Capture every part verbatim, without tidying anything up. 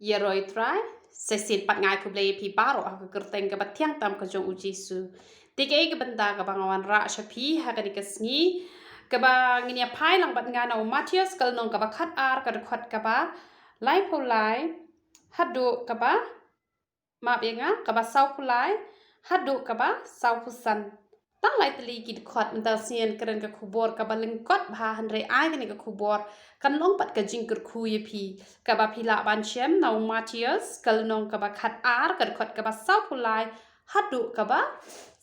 Ïaroh ïa u Trai, sa shisien pat nga ai khublei ïa phi baroh ha ka kyrteng kaba thiang tam ka jong u Jisu. Te kaei ka bynta kaba nga wanrah sha phi ha kane ka sngi, kaba ngin ïa phai lang bad nga na u Mathaios ka lynnong kaba khatar ka dkhot kaba laiphew lai haduh kaba, map ïa nga, kaba sawphew lai haduh kaba sawphew san. Tang lai tylli ki dkhot, mynta shisien kren ka khubor kaba lyngkot bha, hynrei ai kane ka khubor kan long pat ka jingkyrkhu ïa phi. Kaba phi lah ban shem na u Mathaios ka lynnong kaba khatar ka dkhot kaba sawphew lai haduh kaba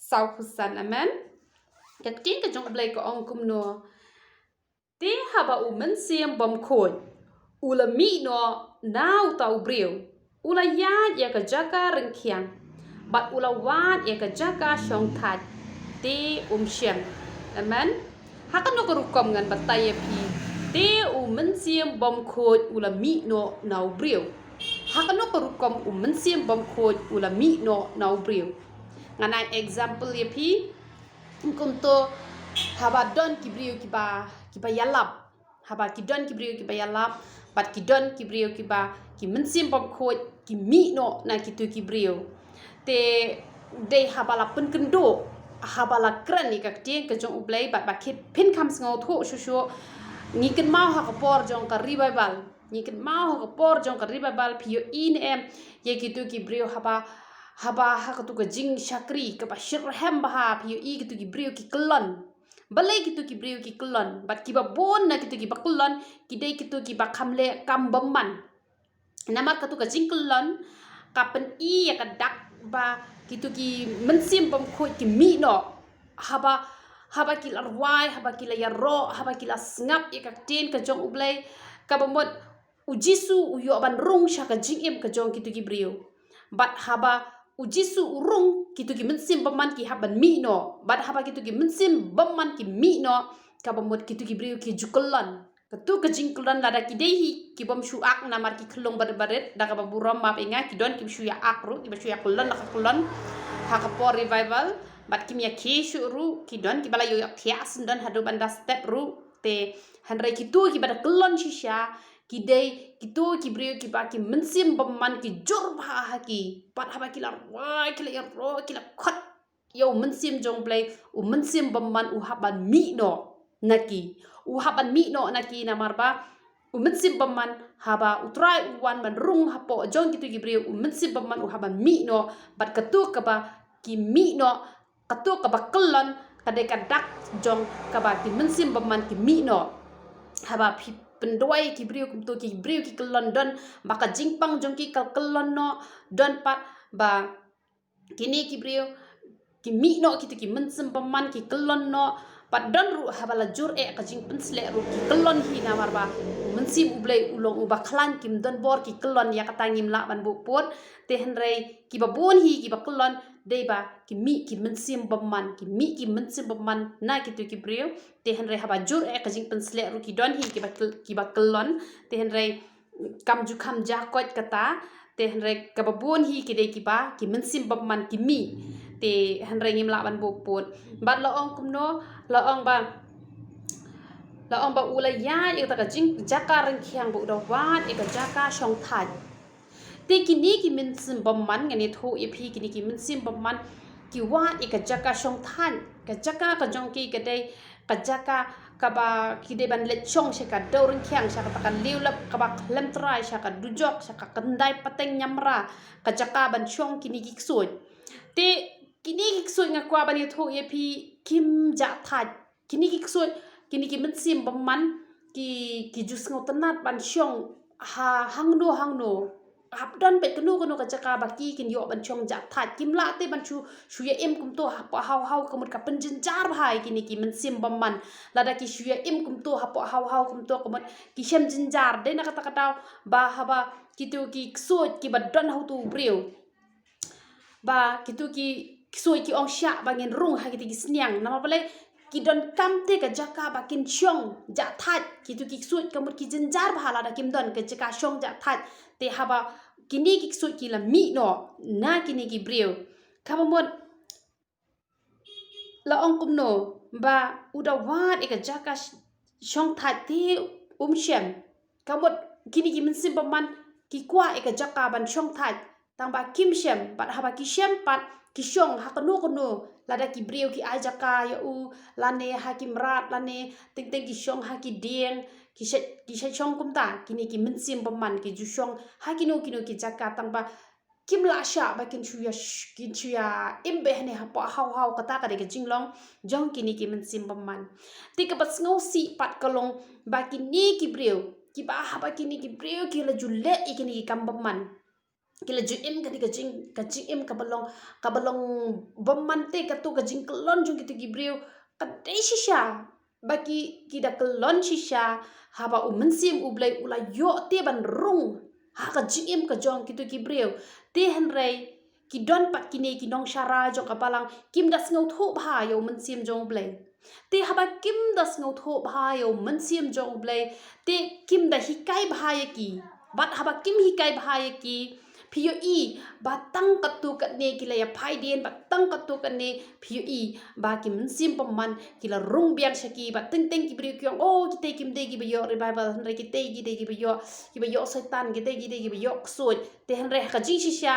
sawphew san. Amen. Ka ktien ka jong u Blei ka ong kumno: Te haba u Mynsiem Bymkhuid u la mih noh na uta u briew, u la ïaid ïa ka jaka ryngkhiang bad u la wad ïa ka jaka shongthait, te um shem. Amen. Ha kano ka rukom ngan batai ïa phi, te u Mynsiem Bymkhuid u la mih noh na u briew? Ha kano ka rukom u Mynsiem Bymkhuid u la mih noh na u briew? Ngan ai example ïa phi. Kumto, haba don ki briew kiba, kiba ïalap, haba ki don ki briew kiba ïalap bad ki don ki briew kiba, ki Mynsiem Bymkhuid ki mih noh na kitu ki briew. Te dei haba la pynkynduh, haba la kren ïa ka ktien ka jong u Blei bad ba ki pynkham sngewthuh shuh shuh. Ngi kynmaw ha ka por jong ka revival, ngi kynmaw ha ka por jong ka revival, phi ïohi ne em ïa kitu ki briew haba, haba ha katu ka jingshakri kaba shitrhem bha, phi ïohi kitu ki briew ki kyllon. Balei kitu ki briew ki kyllon? Bad kiba bun na kitu kiba kyllon ki dei kitu kiba kham leh kam bymman. Namar katu ka jingkyllon ka pyni ïa ka dak ba kitu ki Mynsiem Bymkhuid ki mih noh. Haba, haba ki la rwai, haba ki la ïaroh, haba ki la sngap ïa ka ktien ka jong u Blei, kaba mut u Jisu u ïoh ban rung sha ka jingim ka jong kitu ki briew. Bad haba u Jisu u rung, kitu ki Mynsiem Bymman ki hap ban mih noh. Bad haba kitu ki Mynsiem Bymman ki mih noh, kaba mut kitu ki briew ki ju kyllon. Katu ka jingkyllon, lada ki dei hi ki bym shu ak namar ki khyllung barit barit, da kaba burom map ïa nga, ki don kiba shu ïa ak ruh, kiba shu ïa kyllon da ka kyllon ha ka por revival. Bad kim ïa khie shuh ruh, ki don kiba la ïoh ïa khie syndon haduh ban da step ruh. Te hynrei kitu kiba da kyllon shisha ki dei kitu ki briew kiba ki Mynsiem Bymman ki jur bha ha ki. Bad haba ki la rwai, ki la ïaroh, ki la khot ïa u Mynsiem jong u Blei, u Mynsiem Bymman u hap ban mih noh na ki. U hap ban mih noh na ki namar ba u Mynsiem Bymman, haba u Trai u wan ban rung hapoh jong kitu ki briew, u Mynsiem Bymman u hap ban mih noh. Bad katu kaba ki mih noh, katu kaba kyllon, ka dei ka dak jong kaba ki Mynsiem Bymman ki mih noh. Haba phi pynduwai ki briew kumtu, ki briew ki kyllon, don ba ka jingpang jong ki ka kyllon noh, don pat ba kine ki briew ki mih noh, kitu ki Mynsiem Bymman ki kyllon noh. Bad don ruh haba la jur eh ka jingpynsleh ruh ki kyllon hi namar ba u Mynsiem u Blei u long uba khlaiñ, kim don bor ki kyllon, ïa kata ngim lah ban buh pud. Te hynrei kiba bun hi kiba kyllon dei ba ki mih ki Mynsiem Bymman, ki mih ki Mynsiem Bymman na kitu ki briew. Te hynrei haba jur eh ka jingpynsleh ruh ki don hi kiba kyl-, kiba kyllon. Te hynrei kam ju kham jia koit kata. Te hynrei kaba bun hi ki dei kiba ki Mynsiem Bymman ki mih. Te hynrei ngim lah ban buh pud. Bad la ong kumno, la ong ba, la ong ba u la ïaid ïa kata ka jing-, jaka ryngkhiang, ba u da wad ïa ka jaka shongthait. Te kine ki Mynsiem Bymman, ngan ïathuh ïa phi, kine ki Mynsiem Bymman ki wad ïa ka jaka shongthait. Ka jaka ka jong ki ka dei ka jaka kaba ki dei ban leit shong sha ka dewryngkhiang, sha kata ka liulep kaba khlem trai, sha ka dujok, sha ka khyndai pateng ñiamra, ka jaka ban shong kine ki ksuid. Te kine ki ksuid nga kwah ban ïathuh ïa phi, kim jah thait. Kine ki ksuid, kine ki Mynsiem Bymman ki, ki ju sngewtynnat ban shong ha hangno hangno. Hap don beit kano kano ka jaka ba ki kin ïoh ban shong jah thait. Kim lah te ban shu, shu ïa im kumto hapoh haw haw, ka mut ka pynjynjar bha ïa kine ki Mynsiem Bymman. Lada ki shu ïa im kumto hapoh haw haw kumto, ka mut ki shem jynjar. Dei na kata ka daw ba haba kitu ki ksuid kiba don ha utu u briew, ba kitu ki ksuid ki ong, shah ba ngin rung ha kiti ki sniang. Namar balei? Ki donkam te ka jaka ba kin shong jah thait. Kitu ki ksuid ka mut ki jynjar bha lada kim don ka jaka shong jah thait. Te haba kine ki ksuid ki la mih noh na kine ki briew, kaba mut la ong kumno, ba u da wad ïa ka jaka sh-, shongthait te um shem. Ka mut kine ki Mynsiem Bymman ki kwah ïa ka jaka ban shong thait, tang ba kim shem, bad haba ki shem pat, ki shong ha kano kano, lada ki briew ki ai jaka ïa u, lane ha ki mrad, lane teng teng ki shong ha ki dieng, ki shet, ki shet shong kumta, kine ki mynsiem bymman ki ju shong ha kino kino ki jaka, tang ba kim lah shah ba kin shu ïa sh-, kin shu ïa im beh ne hapoh haw haw. Kata ka dei ka jinglong jong kine ki mynsiem bymman. Te kaba sngewsih pat ka long ba kine ki briew, kiba haba kine ki briew ki la ju leh ïa kine ki kam bymman, ki la ju im kane ka jing, ka jingim kaba long, kaba long bymman, te kato ka jingkyllon jong kito ki briew ka dei shisha ba ki, ki da kyllon shisha haba u Mynsiem U Blei u la ïoh te ban rung ha ka jingim ka jong kito ki briew. Te hynrei ki don pat kine ki nongsharai jong ka balang, kim da sngewthuh bha ïa u Mynsiem jong U Blei. Te haba kim da sngewthuh bha ïa u Mynsiem jong U Blei, te kim da hikai bha ïa ki. Bad haba kim hikai bha ïa ki, phi ïohi ba tang katto katne ki la ïa phai dien, ba tang katto katne phi ïohi ba ki mynsiem bymman ki la rung biang sha ki, ba teng teng ki briew ki ong, "Oh, kitei kim dei kiba ïoh revival, hynrei kitei ki dei kiba ïoh, kiba ïoh Soitan, kitei ki dei kiba ïoh ksuid." Te hynrei ha ka jingshisha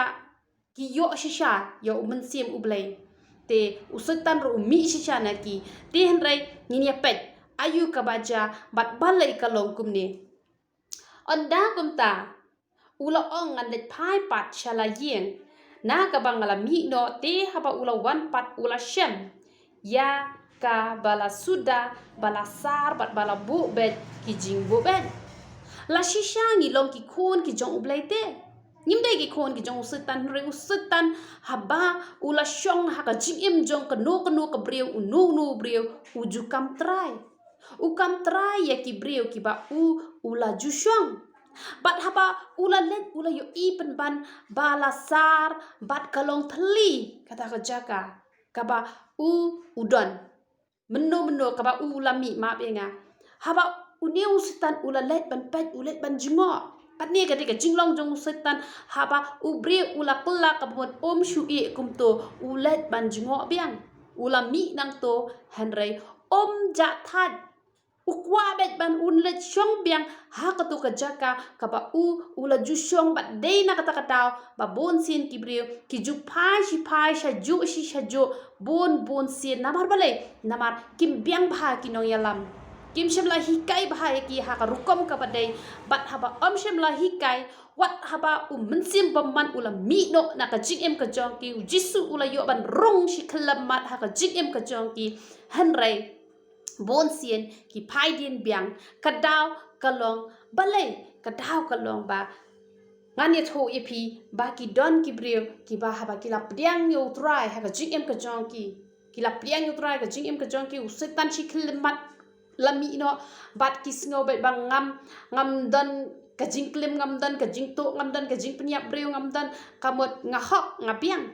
ki ïoh shisha ïa u Mynsiem U Blei. Te u Soitan ruh u mih shisha na ki. Te hynrei ngin ïa peit aïu kaba jia bad balei ka long kumne. Ynda kumta, u la ong, "Ngan leit phai pat sha la ïing na kaba nga la mih noh." Te haba u la wan pat u la shem ïa kaba la suda, ba la sar bad ba la buh beit ki jingbuh beit. La shisha ngi long ki khun ki jong U Blei te. Ngim dei ki khun ki jong u Soitan, hynrei u Soitan haba u la shong ha ka jingim jong kano kano ka briew, uno uno u briew u ju kam trai. U kam trai ïa ki briew kiba u, u la ju shong. Bad haba u la leit u la ïohi pynban ba la sar bad ka long thylli kata ka jaka kaba u, u don. Mynno mynno kaba u la mih, map ïa nga. Haba une u Soitan u la leit ban peit, u leit ban jngoh. Katne ka dei ka jinglong jong u Soitan, haba u briew u la kylla kaba mut um shu ïeh kumto, u leit ban jngoh biang. U la mih nangto, hynrei um jah thait. U kwah beit ban un leit shong biang ha kato ka jaka kaba u, u la ju shong, bad dei na kata ka daw ba bun sien ki briew ki ju phai shi phai, sha juh shi sha juh, bun bun sien. Namar balei? Namar kim biang bha ki nongïalam. Kim shym la hikai bha ïa ki ha ka rukom kaba dei. Bad haba um shym la hikai, wat haba u Mynsiem Bymman u la mih noh na ka jingim ka jong ki, u Jisu u la ïoh ban rung shi khyllem mat ha ka jingim ka jong ki. Hynrei bun sien ki phai dien biang. Ka daw ka long balei? Ka daw ka long ba ngan ïathuh ïa phi ba ki don ki briew kiba haba ki la pdiang ïa u Trai ha ka jingim ka jong ki, ki la pdiang ïa u Trai ha ka jingim ka jong ki, u Soitan shi khyllem mat la mih noh, bad ki sngew beit ba ngam, ngam don ka jingklim, ngam don ka jingtuh, ngam don ka jingpynïap briew, ngam don, ka mut nga hok, nga biang.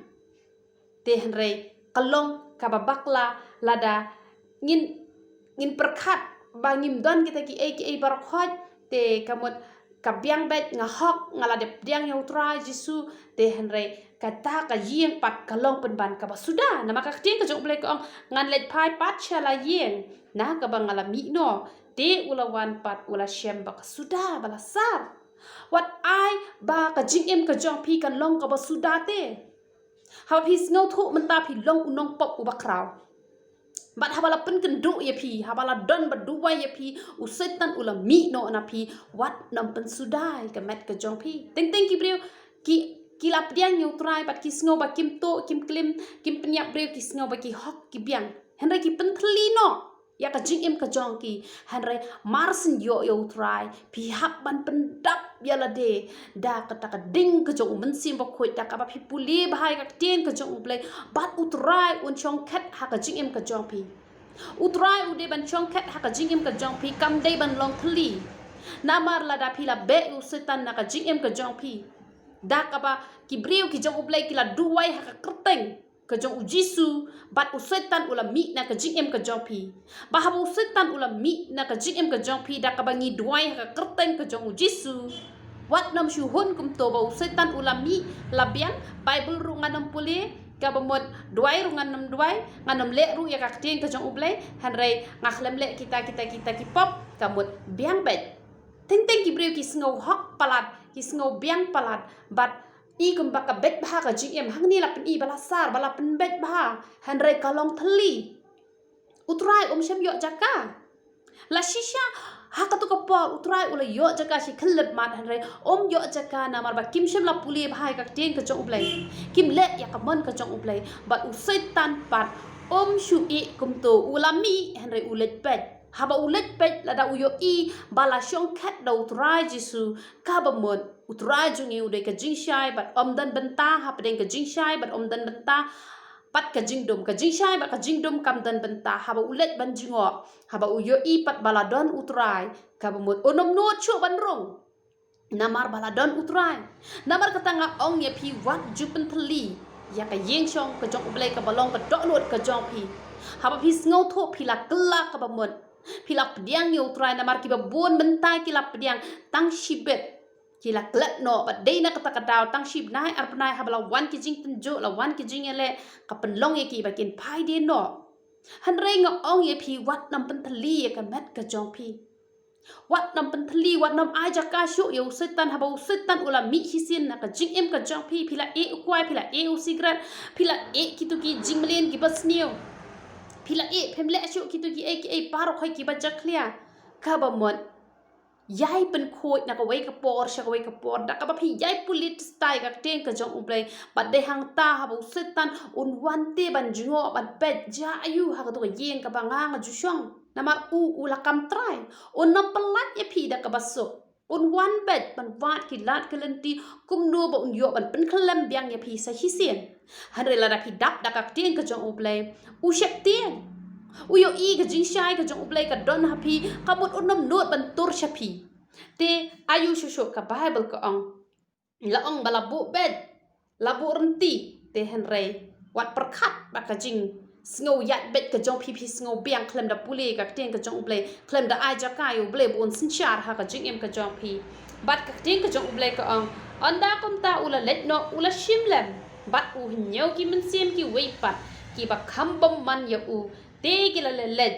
Te hynrei ka long kaba bakla lada ngin, ngin pyrkhat ba ngim don kita kiei kiei baroh khoit, te ka mut ka biang beit, nga hok, nga la dep pdiang ïa u Trai Jisu. Te hynrei kata ka ïing pat ka long pynban kaba suda. Namar ka ktien ka jong U Blei ka ong, ngan leit phai pat sha la ïing na kaba nga la mih noh. Te u la wan pat u la shem ba ka suda, ba la sar. Wat ai ba ka jingim ka jong phi kan long kaba suda te. Haba phi sngewthuh mynta phi long u nongpop uba khraw, bad haba la pynkynduh ïa phi, haba la don ba duwai ïa phi, u Soitan u la mih noh na phi, wat nym pynsudai ka met ka jong phi. Teng teng ki briew ki, ki la pdiang ïa u Trai bad ki sngew ba kim tuh, kim klim, kim pynïap briew, ki sngew ba ki hok, ki biang. Hynrei ki pynthylli noh ïa ka jingim ka jong ki. Hynrei mar syn ïoh ïa u Trai, phi hap ban pyndap ïa lade da kata ka ding ka jong u Mynsiem Bakhuid, da kaba phi pule bha ïa ka ktien ka jong U Blei, bad u Trai un shongkhet ha ka jingim ka jong phi. U Trai u dei ban shongkhet ha ka jingim ka jong phi, kam dei ban long thylli. Namar lada phi la beh ïa u Soitan na ka jingim ka jong phi, da kaba ki briew ki jong U Blei ki la duwai ha ka kyrteng ka jong u Jisu, bad u Soitan u la mih na ka jingim ka jong phi. Ba haba u Soitan u la mih na ka jingim ka jong phi da kaba ngi duwai ha ka kyrteng ka jong u Jisu, wat nym shu hun kumto ba u Soitan u la mih, la biang. Baibl ruh ngan nym pule, kaba mut duwai ruh ngan nym duwai, ngan nym leh ruh ïa ka ktien ka jong U Blei, hynrei nga khlem leh kita, kita, kita ki pop, ka mut biang beit. Teng teng ki briew ki sngew hok palat ki sngew biang palat, bad i kumba ka beit bha ka jingim, hangne la pyni ba la sar, ba la pynbeit bha, hynrei ka long thylli. U Trai um shym ïoh jaka. La shisha, ha katu ka por, U Trai u la ïoh jaka shi khyllipmat, hynrei um ïoh jaka namar ba kim shym la pule bha ïa ka ktien ka jong U Blei. Kim leh ïa ka mon ka jong U Blei, bad u Soitan pat um shu ïeh kumto, u la mih, hynrei u leit peit. Haba u leit peit, lada u ïohi ba la shong khet da U Trai Jisu, kaba mut U Trai jong ngi u dei ka jingshai bad um don bynta hapdeng ka jingshai bad um don bynta bad ka jingdum. Ka jingshai bad ka jingdum kam don bynta. Haba u leit ban jngoh, haba u ïohi pat ba la don U Trai, kaba mut un ym nud shuh ban rung. Namar ba la don U Trai. Namar kata nga ong ïa phi, wat ju pynthylli ïa ka ïing shong ka jong U Blei kaba long ka dohnud ka jong phi. Haba phi sngewthuh, phi la kylla kaba mut. Phi la pdiang ïa U Trai, namar kiba bun mynta ki la pdiang tang shibit. Ki la klet noh, bad dei na kata ka daw tang shi bnai ar bnai haba la wan ki jingtynjuh, la wan ki jingïaleh, ka pynlong ïa ki ba kin phai die noh. Hynrei nga ong ïa phi, wat nym pynthylli ïa ka met ka jong phi. Wat nym pynthylli, wat nym ai jaka shuh ïa u Soitan. Haba u Soitan u la mih shisien na ka jingim ka jong phi, phi la ïeh u kwai, phi la ïeh u sikret, phi la ïeh kito ki jingmlien kiba sniew. Phi la ïeh, phim leh shuh kito kiei kiei baroh hi kiba jakhlia. Kaba mut, ïai pynkhuid na kawei ka por sha kawei ka por, da kaba phi ïai pule teista ïa ka ktien ka jong U Blei. Bad dei hangta haba u Soitan un wan te ban jngoh, ban peit, jia aiu ha kato ka ïing kaba nga nga ju shong. Namar u, u la kam trai. Un nym pyllait ïa phi da kaba suk. Un wan beit ban wad ki lad ki lynti kumno ba un ïoh ban pynkhyllem biang ïa phi sa shisien. Hynrei lada phi dap da ka ktien ka jong U Blei, u sheptieng. U ïohi ka jingshai ka jong U Blei ka don ha phi, ka mut un nym nud ban tur sha phi. Te aiu shuh shuh ka Baibl ka ong. La ong ba la buh beit, la buh rynti, te hynrei wat pyrkhat ba ka jingsngew ïaid beit ka jong phi, phi sngew biang khlem da pule ka ktien ka jong U Blei, khlem da ai jaka ïa U Blei ba un synshar ha ka jingim ka jong phi. Bad ka ktien ka jong U Blei ka ong, ynda kumta u la leit noh, u la shim lem bad u hynñiew ki mynsiem kiwei pat kiba kham bymman ïa u, te ki la leit leit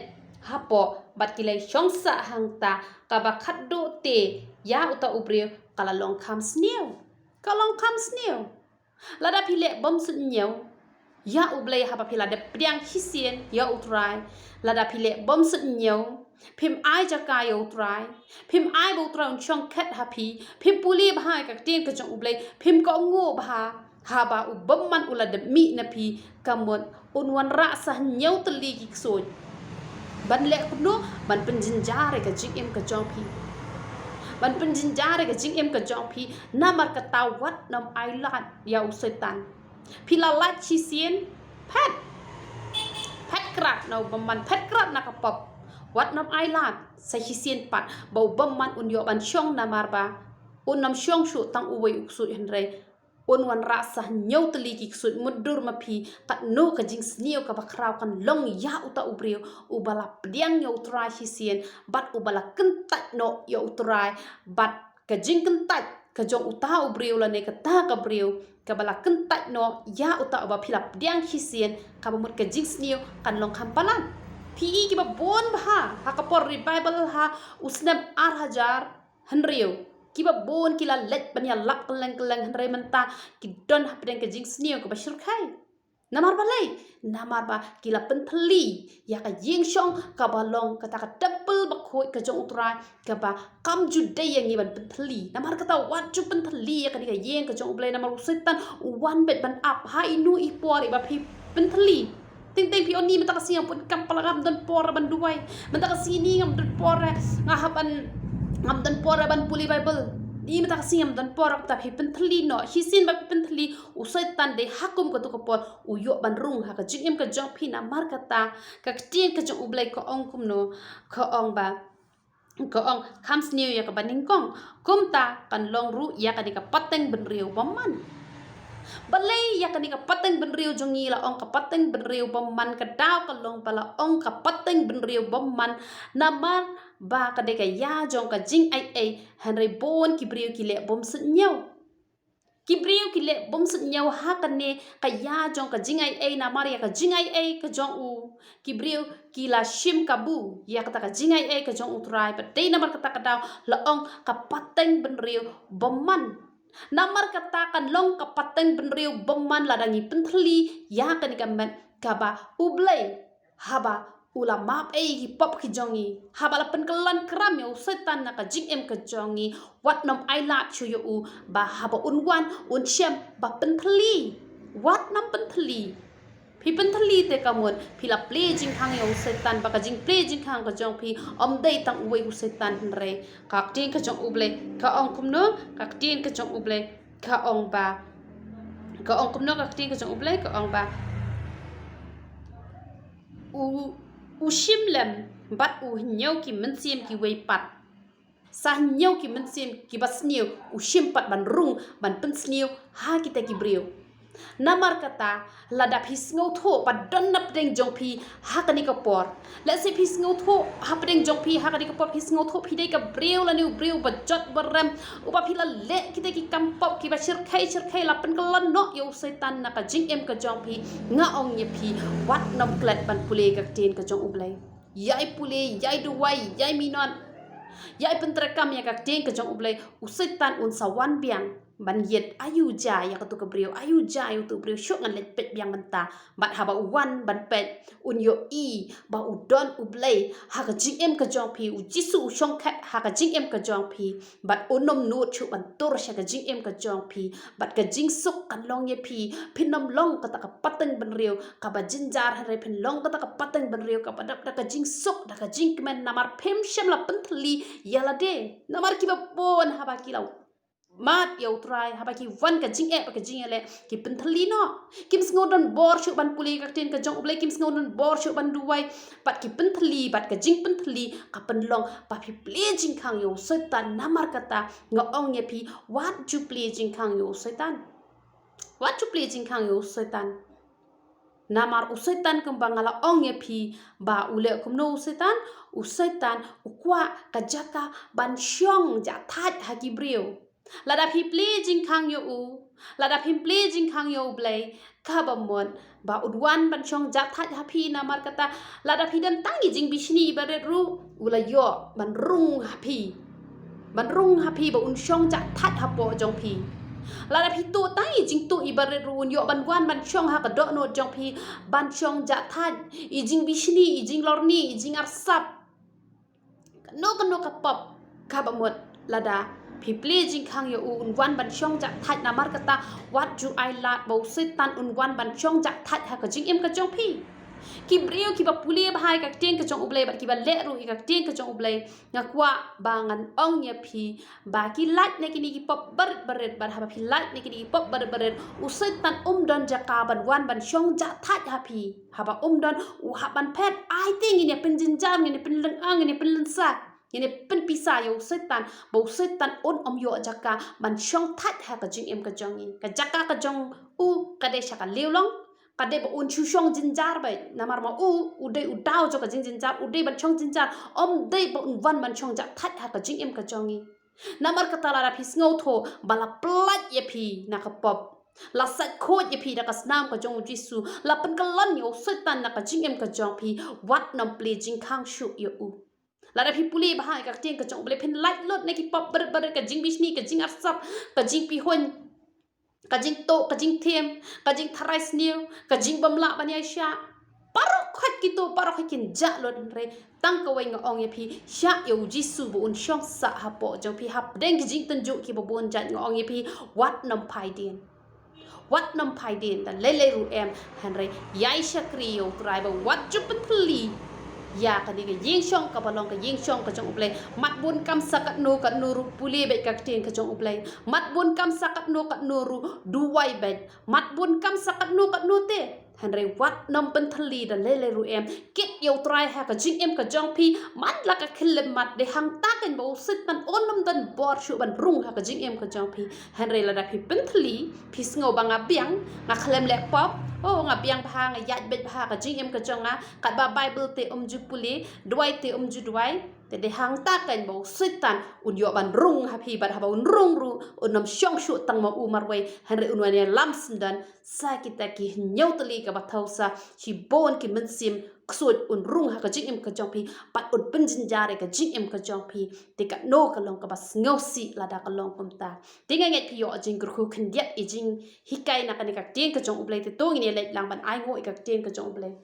hapoh bad ki la shong sah hangta. Kaba khatduh te ïa uta u briew ka la long kham sniew. Ka long kham sniew. Lada phi leh bym suidñiew ïa U Blei haba phi la dep pdiang shisien ïa U Trai, lada phi leh bym suidñiew, phim ai jaka ïa U Trai, phim ai ba U Trai un shong khet ha phi, phim pule bha ïa ka ktien ka jong U Blei, phim kohnguh bha, haba u bymman u la dep mih na phi, ka mut un wanrah sa hynñiew tylli ki ksuid. Ban leh kumno? Ban pynjynjar ïa ka jingim ka jong phi. Ban pynjynjar ïa ka jingim ka jong phi. Namar kata wat nym ai lad ïa u Soitan. Phi la lait shisien, phet. Phet krad na u bymman, phet krad na ka pop. Wat nym ai lad sa shisien pat ba u bymman un ïoh ban shong, namar ba un nym shong shuh tang uwei u ksuid, hynrei un wanrah sa hynñiew tylli ki ksuid. Mutdur ma phi katno ka jingsniew kaba khraw kan long ïa uta u briew uba la pdiang ïa U Trai shisien bad uba la kyntait noh ïa U Trai, bad ka jingkyntait ka jong uta u briew lane kata ka briew kaba la kyntait noh ïa uta uba phi la pdiang shisien, kaba mut ka jingsniew kan long kham palat. Phi i kiba bun bha ha ka por revival ha u snem ar hajar hynriew, kiba bun ki la leit ban ïalap kylleng kylleng, hynrei mynta ki don hapdeng ka jingsniew kaba shyrkhei. Namar balei? Namar ba ki la pynthylli ïa ka ïing shong kaba long kata ka temple bakhuid ka jong U Trai, kaba kam ju dei ïa ngi ban pynthylli. Namar kata wat ju pynthylli ïa kane ka ïing ka jong U Blei, namar u Soitan u wan beit ban ap ha ino i por iba phi pynthylli. Teng teng phi ong, ni mynta ka sngi ngam pun kam palat, ngam don por ban duwai. Mynta ka sngi ni ngam don por, eh, nga hap ban, ngam don por, eh, ban pule Baibl. Ni mynta ka sngi ngam don por, ta phi pynthylli noh. Shisien ba phi pynthylli, u Soitan dei ha kum katu ka por u ïoh ban rung ha ka jingim ka jong phi. Namar kata ka ktien ka jong U Blei ka ong kumno? Ka ong ba, ka ong, kham sniew ïa kaba nyngkong, kumta kan long ruh ïa kane ka pateng bynriew bymman. Balei ïa kane ka pateng bynriew jong ngi la ong ka pateng bynriew bymman? Ka daw ka long ba la ong ka pateng bynriew bymman namar ba ka dei ka ïa jong ka jingaiei, hynrei bun ki briew ki leh bym suidñiew. Ki briew ki leh bym suidñiew ha kane ka ïa jong ka jingaiei, namar ïa ka jingaiei ka jong u, ki briew ki la shim kabu ïa kata ka jingaiei ka jong U Trai, bad dei namar kata ka daw la ong ka pateng bynriew bymman. Namar kata kan long ka pateng bynriew bymman lada ngi pynthylli ïa kane ka met kaba U Blei, haba u la map ei ki pop ki jong ngi, haba la pynkyllon kram ïa u Soitan na ka jingim ka jong ngi, wat nym ailad shuh ïa u, ba haba un wan un shem ba pynthylli. Wat nym pynthylli. Phi pynthylli te ka mut phi la plie jingkhang ïa u Soitan, ba ka jingplie jingkhang ka jong phi ym dei tang uwei u Soitan hynrei ka ktien ka jong U Blei ka ong kumno, ka ktien ka jong U Blei ka ong ba, ka ong kumno ka ktien ka jong U Blei, ka ong ba u, u shim lem bad u hynñiew ki mynsiem kiwei pat. Sa hynñiew ki mynsiem kiba sniew u shim pat ban rung, ban pynsniew ha kita ki briew. Namar kata, lada phi sngewthuh ba don na pdeng jong phi ha kane ka por, lehse phi sngewthuh ha pdeng jong phi ha kane ka por, phi sngewthuh phi dei ka briew lane u briew ba jot ba rem, uba phi la leh kita ki kam pop kiba shyrkhei shyrkhei, la pynkyllon noh ïa u Soitan na ka jingim ka jong phi, nga ong ïa phi, wat nym klet ban pule ka ktien ka jong U Blei. Ïai pule, ïai duwai, ïai minot, ïai pyntreikam ïa ka ktien ka jong U Blei, u Soitan un sa wan biang ban ïit aïu ja ïa katu ka briew, aïu ja ïa utu u briew, shuh ngan leit peit biang mynta. Bad haba u wan ban peit, un ïohi ba u don U Blei ha ka jingim ka jong phi, u Jisu u shongkhet ha ka jingim ka jong phi, bad un nym nud shuh ban tur sha ka jingim ka jong phi, bad ka jingsuk kan long ïa phi. Phin nym long kata ka pateng bynriew kaba jynjar, hynrei phin long kata ka pateng bynriew kaba dap da ka jingsuk, da ka jingkmen, namar phim shym la pynthylli ïa lade. Namar kiba bun haba ki la mad ïa U Trai, haba ki wan ka jingeh bad ka jingïaleh, ki pynthylli noh. Kim sngew don bor shuh ban pule ka ktien ka jong U Blei, kim sngew don bor shuh ban duwai, bad ki pynthylli, bad ka jingpynthylli ka pynlong ba phi plie jingkhang ïa u Soitan. Namar kata nga ong ïa phi, wat ju plie jingkhang ïa u Soitan. Wat ju plie jingkhang ïa u Soitan. Namar u Soitan, kumba nga la ong ïa phi, ba u leh kumno u Soitan? U Soitan u kwah ka jaka ban shong jahthait ha ki briew. Lada phi plie jingkhang ïa u, lada phim plie jingkhang ïa U Blei, kaba mut ba un wan ban shong jahthait ha phi. Namar kata, lada phi don tang i jingbishni iba rit ruh, u la ïoh ban rung ha phi, ban rung ha phi ba un shong jahthait hapoh jong phi. Lada phi tuh tang i jingtuh iba rit ruh, un ïoh ban wan ban shong ha ka dohnud jong phi, ban shong jahthait. I jingbishni, i jinglorni, i jingarsap, kano kano ka pop, kaba mut, lada phi plie jingkhang ïa u, un wan ban shong jahthait. Namar kata, wat ju ailad ba u Soitan un wan ban shong jahthait ha ka jingim ka jong phi. Ki briew kiba pule bha ïa ka ktien ka jong U Blei bad kiba leh ruh ïa ka ktien ka jong U Blei, nga kwah ba ngan ong ïa phi ba ki lait na kine ki pop barit barit, bad haba phi lait na kine ki pop barit barit, u Soitan um don jaka ban wan ban shong jahthait ha phi. Haba um don, u hap ban phet. Ai te ngin ïa pynjynjar, ngin ïa pynlyngngoh, ngin ïa pynlynsa, ngin ïa pynpisa ïa u Soitan, ba u Soitan un ym ïoh jaka ban shong thait ha ka jingim ka jong ngi. Ka jaka ka jong u ka dei sha ka liewlong, ka dei ba un shu shong jynjar beit. Namar ma u, u dei u daw jong ka jingjynjar, u dei ban shong jynjar, ym dei ba un wan ban shong jahthait ha ka jingim ka jong ngi. Namar kata, lada phi sngewthuh ba la pyllait ïa phi na ka pop, la sait khuid ïa phi da ka snam ka jong u Jisu, la pynkyllon ïa u Soitan na ka jingim ka jong phi, wat nym plie jingkhang shuh ïa u. Lada phi pule bha ïa ka ktien ka jong U Blei, phin lait lut na ki pop barit barit, ka jingbishni, ka jingarsap, ka jingpihuiñ, ka jingtuh, ka jingthem, ka jingtharai sniew, ka jingbymlah ban ïaishah. Baroh khoit kito, baroh khoit kin jah lut, hynrei tang kawei nga ong ïa phi, shah ïa u Jisu ba un shong sah hapoh jong phi. Hapdeng ki jingtynjuh kiba bun jait, nga ong ïa phi, wat nym phai dien. Wat nym phai dien da lei lei ruh em, hynrei ïai shakri ïa u Trai, ba wat ju pynthylli ïa kane ka ïing shong kaba long ka ïing shong ka jong U Blei. Mat bun kam sa katno katno ruh, pule beit ka ktien ka jong U Blei. Mat bun kam sa katno katno ruh, duwai beit. Mat bun kam sa katno katno te, hynrei wat nym pynthylli da lei lei ruh em. Kit ïa u Trai ha ka jingim ka jong phi. Man la ka khyllipmat, dei hangta keiñ ba u Soitan un nym don bor shuh ban rung ha ka jingim ka jong phi. Hynrei lada phi pynthylli, phi sngew ba nga biang, nga khlem leh pop, oh, nga biang bha, nga ïaid beit bha, ka jingim ka jong nga, katba Baibl te um ju pule, duwai te um ju duwai. Te dei hangta kein ba u Soitan un ïoh ban rung ha phi, bad haba un rung ruh un ym shong shuh tang ma u marwei, hynrei un wan ïalam syndon sa kita ki hynñiew tylli kaba thew sa shibun ki mynsiem ksuid, un rung ha ka jingim ka jong phi bad un pynjynjar ïa ka jingim ka jong phi. Te kano ka long kaba sngewsih lada ka long kumta? Te nga ngeit phi ïoh jingkyrkhu khyndiat ïa jinghikai na kane ka ktien ka jong U Blei. Te to ngin ïa leit lang ban ainguh ïa ka ktien ka jong U Blei.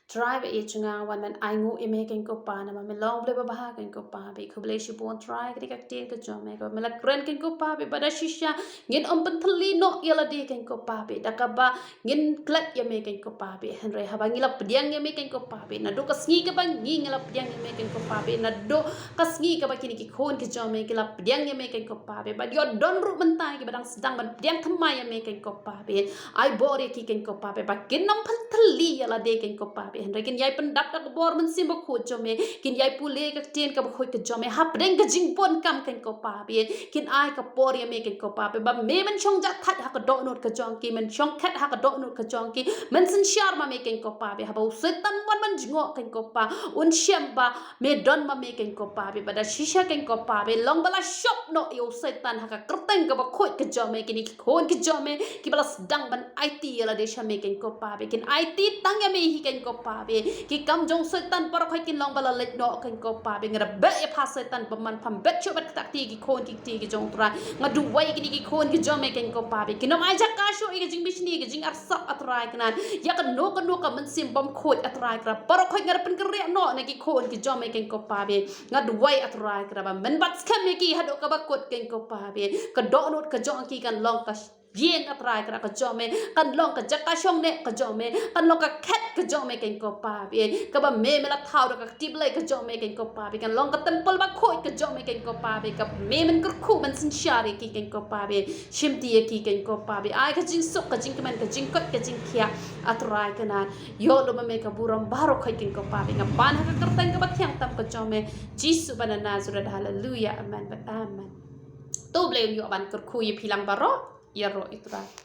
Trai ba ïeit jong nga, wan ban ainguh ïa me kein ko Pa, namar me long U Blei babha kein ko Pa bad khublei shibun Trai ka dei ka ktien ka jong me kaba me la kren kein ko Pa bad ba da shisha ngin ym pynthylli noh ïa lade kein ko Pa bad da kaba ngin klet ïa me kein ko Pa bad, hynrei haba ngi la pdiang ïa me kein ko Pa bad, naduh ka sngi kaba ngi ngi la pdiang ïa me kein ko Pa bad, naduh ka sngi kaba kine ki khun ki jong me ki la pdiang ïa me kein ko Pa bad, bad ïoh don ruh mynta kiba dang sdang ban pdiang thymmai ïa me kein ko Pa bad. Ai bor ïa ki kein ko Pa bad ba kin ym pynthylli ïa lade kein ko Pa bad, hynrei kin ïai pyndap da ka bor Mynsiem Bakhuid jong me, kin ïai pule ka ktien kaba khuid ka jong me hapdeng ka jingbun kam kein ko Pa bad, kin ai ka por ïa me kein ko Pa bad ba me men shong jah thait ha ka dohnud ka jong ki, men shong khet ha ka dohnud ka jong ki, men synshar ma me kein ko Pa bad. Haba u Soitan wan ban jngoh kein ko Pa, un shem ba me don ma me kein ko Pa bad, ba da shisha kein ko Pa bad long ba la shop noh ïa u Soitan ha ka kyrteng kaba khuid ka jong me. Kine ki khun ki jong me kiba la sdang ban aiti ïa lade sha me kein ko Pa bad, kin aiti tang ïa me hi kein ko Pa bad. Ki kam jong u Soitan baroh khoit kin long ba la leit noh kein ko Pa bad. Nga da beh ïa pha Soitan ba man pham bet shuh bad kita kti ki khun ki kti ki jong u Trai. Nga duwai kine ki khun ki jong me kein ko Pa bad, kin ym ai jaka shuh ïa ka jingbishni, ka jingarsap A Trai Kynrad, ïa kano kano ka mynsiem bym khuid A Trai Kynrad. Baroh khoit nga da pynkynriah noh na ki khun ki jong me kein ko Pa bad. Nga duwai A Trai Kynrad ba men bat skhem ïa ki haduh kaba kut kein ko Pa bad. Ka dohnud ka jong ki kan long ka ïing A Trai Kynrad ka jong me, kan long ka jaka shong neh ka jong me, kan long ka khet ka jong me kein ko Pa bad, kaba me me la thaw da ka kti Blei ka jong me kein ko Pa bad, kan long ka templ bakhuid ka jong me kein ko Pa bad, kaba me men kyrkhu men synshar ïa ki kein ko Pa bad. Shimti ïa ki kein ko Pa bad, ai ka jingsuk, ka jingkmen, ka jingkoit, ka jingkhiah. A Trai Kynrad, ïoh lum ma me ka burom baroh khoit kein ko Pa bad. Nga pan ha ka kyrteng kaba thiang tam ka jong me, Jisu ba na Nasareth. Haleluya, amen bad amen. To U Blei un ïoh ban kyrkhu ïa phi lang baroh. Ïaroh ïa U Trai.